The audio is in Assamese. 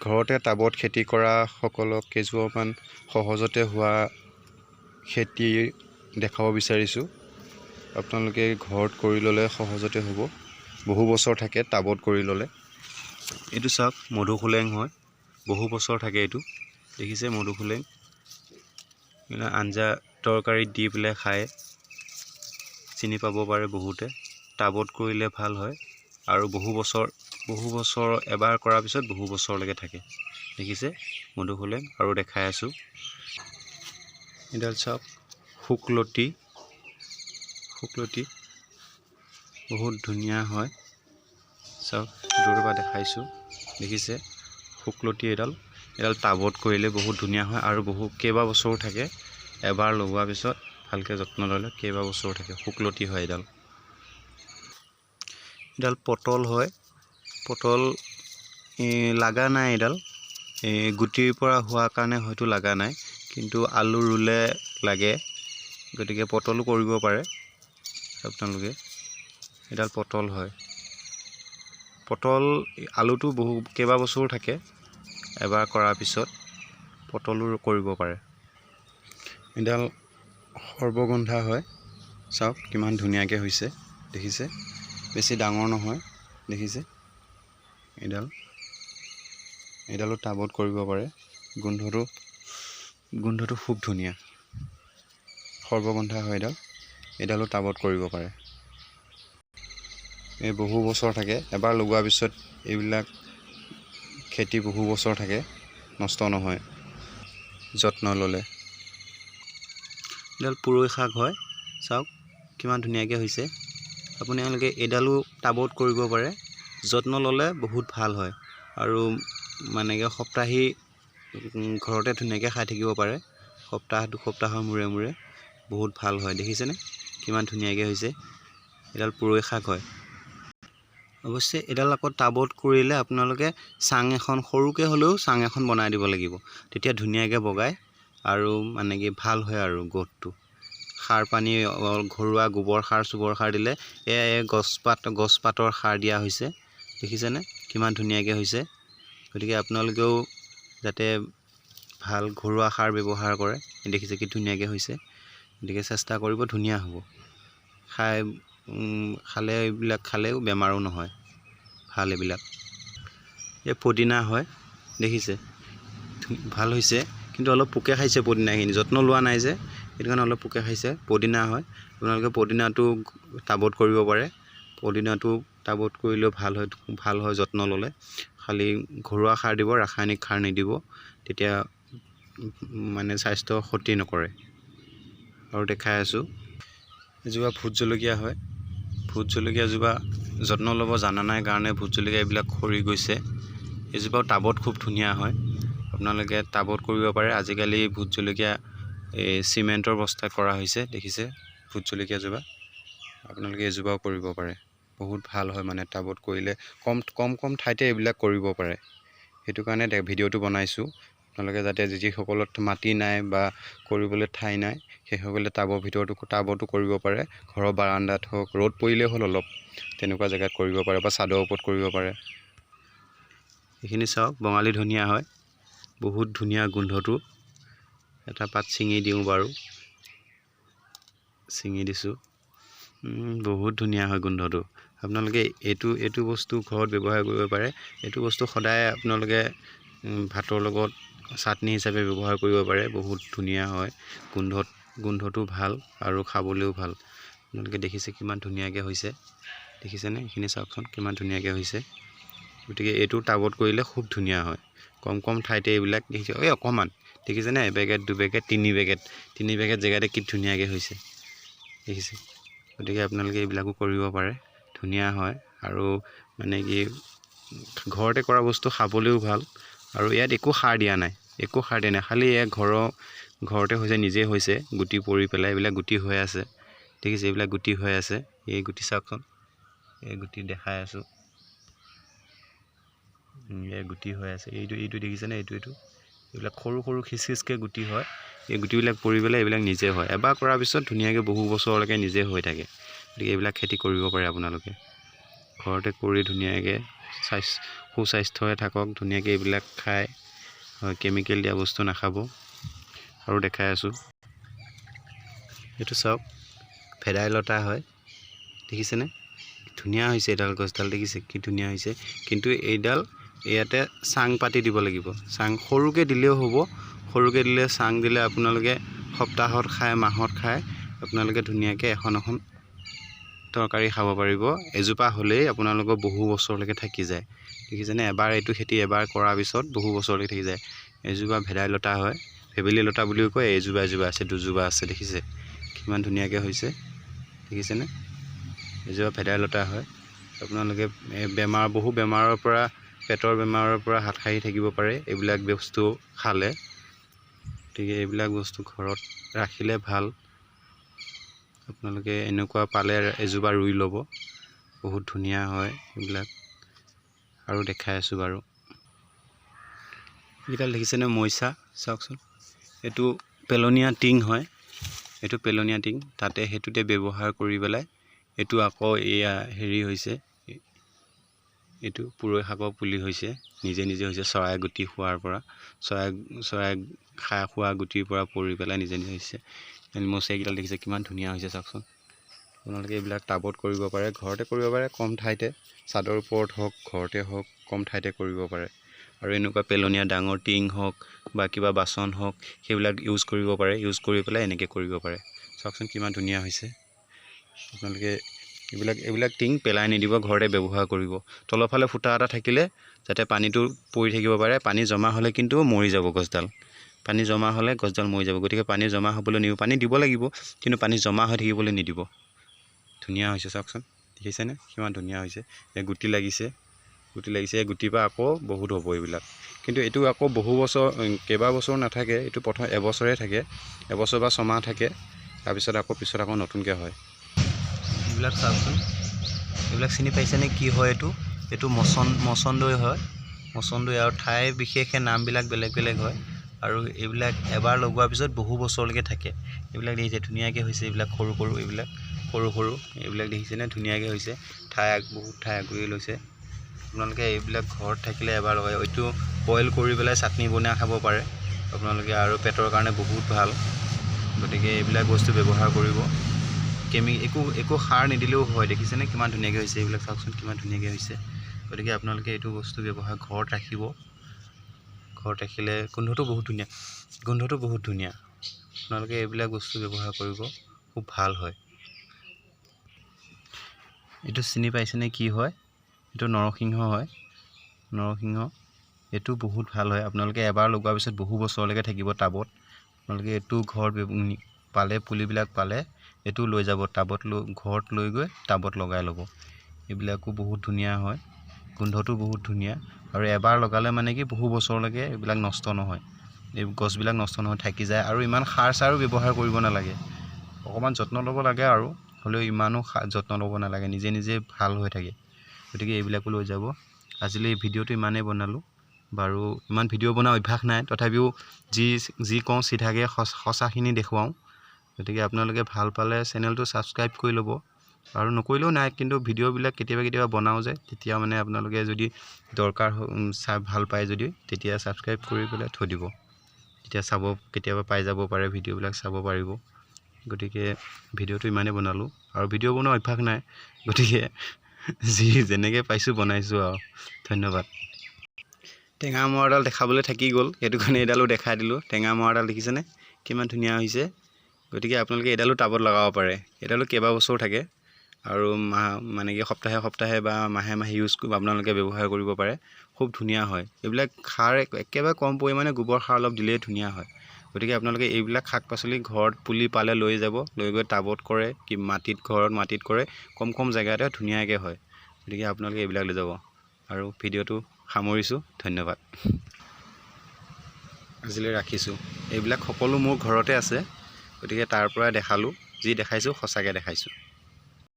ঘৰতে টাবত খেতি কৰাসকলক কেইজোপামান সহজতে হোৱা খেতি দেখাব বিচাৰিছোঁ। আপোনালোকে ঘৰত কৰি ল'লে সহজতে হ'ব, বহু বছৰ থাকে টাবত কৰি ল'লে। এইটো চাওক, মধুসোলেং হয়, বহু বছৰ থাকে এইটো। দেখিছে মধুসোলেং, এইবিলাক আঞ্জা তৰকাৰীত দি পেলাই খায়, চিনি পাব পাৰে বহুতে। টাবত কৰিলে ভাল হয় আৰু বহু বছৰ, বহু বছৰ এবাৰ কৰাৰ পিছত বহু বছৰলৈকে থাকে। দেখিছে মধুসোলেং। আৰু দেখাই আছোঁ, এডাল চাওক, শুকলতি। শুকলতি বহুত ধুনীয়া হয়। চাওক, দূৰৰ পৰা দেখাইছোঁ, দেখিছে শুকলতি এডাল। এডাল টাবত কৰিলে বহুত ধুনীয়া হয় আৰু বহু কেইবা বছৰো থাকে। এবাৰ লগোৱাৰ পিছত ভালকৈ যত্ন ল'লে কেইবা বছৰো থাকে। শুকলতি হয় এডাল। এডাল পটল হয়। পটল লগা নাই এডাল, এই গুটিৰ পৰা হোৱাৰ কাৰণে হয়তো লগা নাই, কিন্তু আলু ৰুলে লাগে, গতিকে পটলো কৰিব পাৰে আপোনালোকে। এডাল পটল হয়। পটল আলুটো বহু কেইবা বছৰো থাকে, এবাৰ কৰাৰ পিছত পটলো কৰিব পাৰে। এডাল সৰ্বগন্ধা হয়। চাওক কিমান ধুনীয়াকৈ হৈছে, দেখিছে, বেছি ডাঙৰ নহয়, দেখিছে এডাল। এডালো টাবত কৰিব পাৰে। গোন্ধটো খুব ধুনীয়া। সৰ্বগন্ধা হয় এডাল। এডালো টাবত কৰিব পাৰে। এই বহু বছৰ থাকে, এবাৰ লগোৱাৰ পিছত এইবিলাক খেতি বহু বছৰ থাকে, নষ্ট নহয় যত্ন ল'লে। এডাল পুৰৈ শাক হয়। চাওক কিমান ধুনীয়াকৈ হৈছে। আপোনালোকে এইডালো টাবত কৰিব পাৰে, যত্ন ল'লে বহুত ভাল হয় আৰু মানে কি সপ্তাহী ঘৰতে ধুনীয়াকৈ খাই থাকিব পাৰে। সপ্তাহ দুসপ্তাহৰ মূৰে মূৰে বহুত ভাল হয়। দেখিছেনে কিমান ধুনীয়াকৈ হৈছে? এডাল পুৰৈ শাক হয়। অৱশ্যে এডাল আকৌ টাবত কৰিলে আপোনালোকে চাং এখন, সৰুকৈ হ'লেও চাং এখন বনাই দিব লাগিব, তেতিয়া ধুনীয়াকৈ বগায় আৰু মানে কি ভাল হয় আৰু গ্ৰ'থটো। সাৰ পানী, ঘৰুৱা গোবৰ সাৰ চোবৰ সাৰ দিলে, এয়া গছপাতৰ সাৰ দিয়া হৈছে। দেখিছেনে কিমান ধুনীয়াকৈ হৈছে? গতিকে আপোনালোকেও যাতে ভাল ঘৰুৱা সাৰ ব্যৱহাৰ কৰে। দেখিছে কি ধুনীয়াকৈ হৈছে? গতিকে চেষ্টা কৰিব, ধুনীয়া হ'ব। খাই খালে, এইবিলাক খালেও বেমাৰো নহয়, ভাল এইবিলাক। এই পদিনা হয়, দেখিছে, ভাল হৈছে, কিন্তু অলপ পোকে খাইছে পদিনাখিনি। যত্ন লোৱা নাই যে, সেইটো কাৰণে অলপ পোকে খাইছে। পদিনা হয়। আপোনালোকে পদিনাটো টাবত কৰিব পাৰে। পদিনাটো টাবত কৰিলেও ভাল হয়, ভাল হয় যত্ন ল'লে। খালি ঘৰুৱা সাৰ দিব, ৰাসায়নিক সাৰ নিদিব, তেতিয়া মানে স্বাস্থ্য ক্ষতি নকৰে। আৰু দেখাই আছোঁ, এজোপা ভোট জলকীয়া হয়। ভোট জলকীয়া জোপা যত্ন ল'ব জানা নাই কাৰণে ভোট জলকীয়া এইবিলাক সৰি গৈছে। এইজোপাও টাবত খুব ধুনীয়া হয়, আপোনালোকে টাবত কৰিব পাৰে। আজিকালি ভোট জলকীয়া এই চিমেণ্টৰ বস্তাত কৰা হৈছে। দেখিছে ভোট জলকীয়া জোপা? আপোনালোকে এজোপাও কৰিব পাৰে, বহুত ভাল হয়। মানে টাবত কৰিলে কম কম কম ঠাইতে এইবিলাক কৰিব পাৰে। সেইটো কাৰণে ভিডিঅ'টো বনাইছোঁ। আপোনালোকে যাতে যিসকলৰ মাটি নাই বা কৰিবলৈ ঠাই নাই, সেইসকলে টাবৰ ভিতৰতো, টাবতো কৰিব পাৰে। ঘৰৰ বাৰাণ্ডাত হওক, ৰ'দ পৰিলেই হ'ল অলপ, তেনেকুৱা জেগাত কৰিব পাৰে বা চাদৰ ওপৰত কৰিব পাৰে। এইখিনি চাওক, বঙালী ধনিয়া হয়। বহুত ধুনীয়া গোন্ধটো। এটা পাত ছিঙি দিওঁ বাৰু, ছিঙি দিছোঁ। বহুত ধুনীয়া হয় গোন্ধটো। আপোনালোকে এইটো বস্তু ঘৰত ব্যৱহাৰ কৰিব পাৰে। এইটো বস্তু সদায় আপোনালোকে ভাতৰ লগত চাটনি হিচাপে ব্যৱহাৰ কৰিব পাৰে। বহুত ধুনীয়া হয় গোন্ধত, গোন্ধটো ভাল আৰু খাবলৈও ভাল। আপোনালোকে দেখিছে কিমান ধুনীয়াকৈ হৈছে? দেখিছেনে? এইখিনি চাওকচোন কিমান ধুনীয়াকৈ হৈছে। গতিকে এইটো টাবত কৰিলে খুব ধুনীয়া হয়। কম কম ঠাইতে এইবিলাক দেখিছে, এই অকণমান দেখিছেনে? এবেগেট, দুবেগেট, তিনি বেগেট, তিনি বেগেট জেগাতে কি ধুনীয়াকৈ হৈছে, দেখিছে? গতিকে আপোনালোকে এইবিলাকো কৰিব পাৰে, ধুনীয়া হয় আৰু মানে কি ঘৰতে কৰা বস্তু খাবলৈও ভাল। আৰু ইয়াত একো সাৰ দিয়া নাই, একো সাৰ দিয়া নাই, খালি এয়া ঘৰতে হৈছে, নিজে হৈছে, গুটি পৰি পেলাই এইবিলাক গুটি হৈ আছে। দেখিছে, এইবিলাক গুটি হৈ আছে। এই গুটি চাওকচোন, এই গুটি দেখাই আছোঁ। এই গুটি হৈ আছে। এইটো দেখিছেনে? এইটো এইবিলাক সৰু সৰু খিচ খিচকৈ গুটি হয়। এই গুটিবিলাক পৰি পেলাই এইবিলাক নিজে হয়। এবাৰ কৰাৰ পিছত ধুনীয়াকৈ বহু বছৰলৈকে নিজে হৈ থাকে। গতিকে এইবিলাক খেতি কৰিব পাৰে আপোনালোকে ঘৰতে কৰি ধুনীয়াকৈ। স্বাস্থ্য সুস্বাস্থ্যৰে থাকক, ধুনীয়াকৈ এইবিলাক খাই। হয়, কেমিকেল দিয়া বস্তু নাখাব। আৰু দেখাই আছোঁ, এইটো চাওক, ভেদাইলতা হয়, দেখিছেনে? ধুনীয়া হৈছে এইডাল গছডাল, দেখিছে কি ধুনীয়া হৈছে? কিন্তু এইডাল ইয়াতে চাং পাতি দিব লাগিব। চাং সৰুকৈ দিলেও হ'ব। সৰুকৈ দিলে, চাং দিলে আপোনালোকে সপ্তাহত খায়, মাহত খায়, আপোনালোকে ধুনীয়াকৈ এখন এখন তৰকাৰী খাব পাৰিব। এজোপা হ'লেই আপোনালোকৰ বহু বছৰলৈকে থাকি যায়, দেখিছেনে? এবাৰ এইটো খেতি এবাৰ কৰাৰ পিছত বহু বছৰলৈকে থাকি যায়। এজোপা ভেদাইলতা হয়, ভেবেলী লতা বুলিও কয়। এজোপা এজোপা আছে, দুজোপা আছে, দেখিছে কিমান ধুনীয়াকৈ হৈছে, দেখিছেনে? এজোপা ভেদাইলতা হয়। আপোনালোকে বেমাৰ, বহু বেমাৰৰ পৰা, পেটৰ বেমাৰৰ পৰা হাত সাৰি থাকিব পাৰে এইবিলাক বস্তু খালে। গতিকে এইবিলাক বস্তু ঘৰত ৰাখিলে ভাল। আপোনালোকে এনেকুৱা পালে এজোপা ৰুই ল'ব, বহুত ধুনীয়া হয় এইবিলাক। আৰু দেখাই আছোঁ বাৰু। এইকেইডাল দেখিছেনে? মইচা, চাওকচোন। এইটো পেলনীয়া টিং হয়। এইটো পেলনীয়া টিং, তাতে সেইটোতে ব্যৱহাৰ কৰি পেলাই এইটো আকৌ এয়া হেৰি হৈছে। এইটো পুৰৈ শাকৰ পুলি হৈছে, নিজে নিজে হৈছে। চৰাই গুটি খোৱাৰ পৰা, চৰাই চৰাই খাই খোৱা গুটিৰ পৰা পৰি পেলাই নিজে নিজে হৈছে। মৌচাকেইডাল দেখিছে কিমান ধুনীয়া হৈছে? চাওকচোন। আপোনালোকে এইবিলাক টাবত কৰিব পাৰে, ঘৰতে কৰিব পাৰে, কম ঠাইতে, চাদৰ ওপৰত হওক, ঘৰতে হওক, কম ঠাইতে কৰিব পাৰে। আৰু এনেকুৱা পেলনীয়া ডাঙৰ টিং হওক বা কিবা বাচন হওক, সেইবিলাক ইউজ কৰিব পাৰে। ইউজ কৰি পেলাই এনেকৈ কৰিব পাৰে। চাওকচোন কিমান ধুনীয়া হৈছে। আপোনালোকে এইবিলাক টিং পেলাই নিদিব, ঘৰতে ব্যৱহাৰ কৰিব। তলৰফালে ফুটা এটা থাকিলে যাতে পানীটো পৰি থাকিব পাৰে। পানী জমা হ'লে কিন্তু মৰি যাব গছডাল। পানী জমা হ'লে গছডাল মৰি যাব। গতিকে পানী জমা হ'বলৈ নিদিব। পানী দিব লাগিব, কিন্তু পানী জমা হৈ থাকিবলৈ নিদিব। ধুনীয়া হৈছে, চাওকচোন, দেখিছেনে কিমান ধুনীয়া হৈছে? এই গুটি লাগিছে, গুটি লাগিছে। এই গুটিৰ পৰা আকৌ বহুত হ'ব এইবিলাক। কিন্তু এইটো আকৌ বহু বছৰ, কেইবা বছৰো নাথাকে। এইটো প্ৰথম এবছৰে থাকে, এবছৰ বা 6 মাহ থাকে। তাৰপিছত আকৌ পিছত আকৌ নতুনকৈ হয়। এইবিলাক চাওকচোন, এইবিলাক চিনি পাইছেনে? কি হয় এইটো? এইটো মচন্দৈ হয়, মচন্দৈ। আৰু ঠাই বিশেষে নামবিলাক বেলেগ বেলেগ হয়। আৰু এইবিলাক এবাৰ লগোৱাৰ পিছত বহু বছৰলৈকে থাকে। এইবিলাক দেখিছে, ধুনীয়াকৈ হৈছে। এইবিলাক সৰু সৰু, এইবিলাক সৰু সৰু, এইবিলাক দেখিছেনে? ধুনীয়াকৈ হৈছে। ঠাই বহুত ঠাই আগুৰি লৈছে। আপোনালোকে এইবিলাক ঘৰত থাকিলে এবাৰ লগাই এইটো বইল কৰি পেলাই চাটনি বনাই খাব পাৰে আপোনালোকে আৰু পেটৰ কাৰণে বহুত ভাল। গতিকে এইবিলাক বস্তু ব্যৱহাৰ কৰিব। একো একো সাৰ নিদিলেও হয়। দেখিছেনে কিমান ধুনীয়াকৈ হৈছে? এইবিলাক চাওকচোন কিমান ধুনীয়াকৈ হৈছে। গতিকে আপোনালোকে এইটো বস্তু ব্যৱহাৰ ঘৰত ৰাখিব। ঘৰত ৰাখিলে গোন্ধটো বহুত ধুনীয়া, গোন্ধটো বহুত ধুনীয়া। আপোনালোকে এইবিলাক বস্তু ব্যৱহাৰ কৰিব, খুব ভাল হয়। এইটো চিনি পাইছেনে কি হয়? এইটো নৰসিংহ হয়, নৰসিংহ। এইটো বহুত ভাল হয়। আপোনালোকে এবাৰ লগোৱাৰ পিছত বহু বছৰলৈকে থাকিব টাবত। আপোনালোকে এইটো ঘৰত পালে, পুলিবিলাক পালে এইটো লৈ যাব, টাবত লৈ, ঘৰত লৈ গৈ টাবত লগাই ল'ব। এইবিলাকো বহুত ধুনীয়া হয়, গোন্ধটো বহুত ধুনীয়া। আৰু এবাৰ লগালে মানে কি, বহু বছৰলৈকে এইবিলাক নষ্ট নহয়, এই গছবিলাক নষ্ট নহয়, থাকি যায়। আৰু ইমান সাৰ চাৰো ব্যৱহাৰ কৰিব নালাগে। অকণমান যত্ন ল'ব লাগে আৰু হ'লেও ইমানো যত্ন ল'ব নালাগে, নিজে নিজে ভাল হৈ থাকে। গতিকে এইবিলাকো লৈ যাব। আজিলৈ এই ভিডিঅ'টো ইমানেই বনালোঁ বাৰু। ইমান ভিডিঅ' বনোৱা অভ্যাস নাই, তথাপিও যি যি কওঁ চিধাকৈ সঁচাখিনি দেখুৱাওঁ। গতিকে আপোনালোকে ভাল পালে চেনেলটো ছাবস্ক্ৰাইব কৰি ল'ব আৰু নকৰিলেও নাই। কিন্তু ভিডিঅ'বিলাক কেতিয়াবা কেতিয়াবা বনাওঁ যে, তেতিয়া মানে আপোনালোকে যদি দৰকাৰ চাই ভাল পায় যদি, তেতিয়া ছাবস্ক্ৰাইব কৰি পেলাই থৈ দিব। তেতিয়া চাব, কেতিয়াবা পাই যাব পাৰে, ভিডিঅ'বিলাক চাব পাৰিব। গতিকে ভিডিঅ'টো ইমানেই বনালোঁ আৰু ভিডিঅ' বনোৱা অভ্যাস নাই, গতিকে যি যেনেকৈ পাইছোঁ বনাইছোঁ আৰু। ধন্যবাদ। টেঙা মৰাডাল দেখাবলৈ থাকি গ'ল, সেইটো কাৰণে এইডালো দেখাই দিলোঁ। টেঙা মৰাডাল দেখিছেনে কিমান ধুনীয়া হৈছে? গতিকে আপোনালোকে এইডালো টাবত লগাব পাৰে। এইডালো কেইবাবছৰো থাকে আৰু মাহ, মানে কি, সপ্তাহে সপ্তাহে বা মাহে মাহে ইউজ আপোনালোকে ব্যৱহাৰ কৰিব পাৰে। খুব ধুনীয়া হয়। এইবিলাক সাৰ একেবাৰে কম পৰিমাণে গোবৰ সাৰ অলপ দিলেই ধুনীয়া হয়। গতিকে আপোনালোকে এইবিলাক শাক পাচলি ঘৰত পুলি পালে লৈ যাব, লৈ গৈ টাবত কৰে কি মাটিত, ঘৰত মাটিত কৰে, কম কম জেগাতে ধুনীয়াকৈ হয়। গতিকে আপোনালোকে এইবিলাক লৈ যাব আৰু ভিডিঅ'টো সামৰিছোঁ। ধন্যবাদ, আজিলৈ ৰাখিছোঁ। এইবিলাক সকলো মোৰ ঘৰতে আছে, গতিকে তাৰ পৰাই দেখালোঁ। যি দেখাইছোঁ সঁচাকৈ দেখাইছোঁ।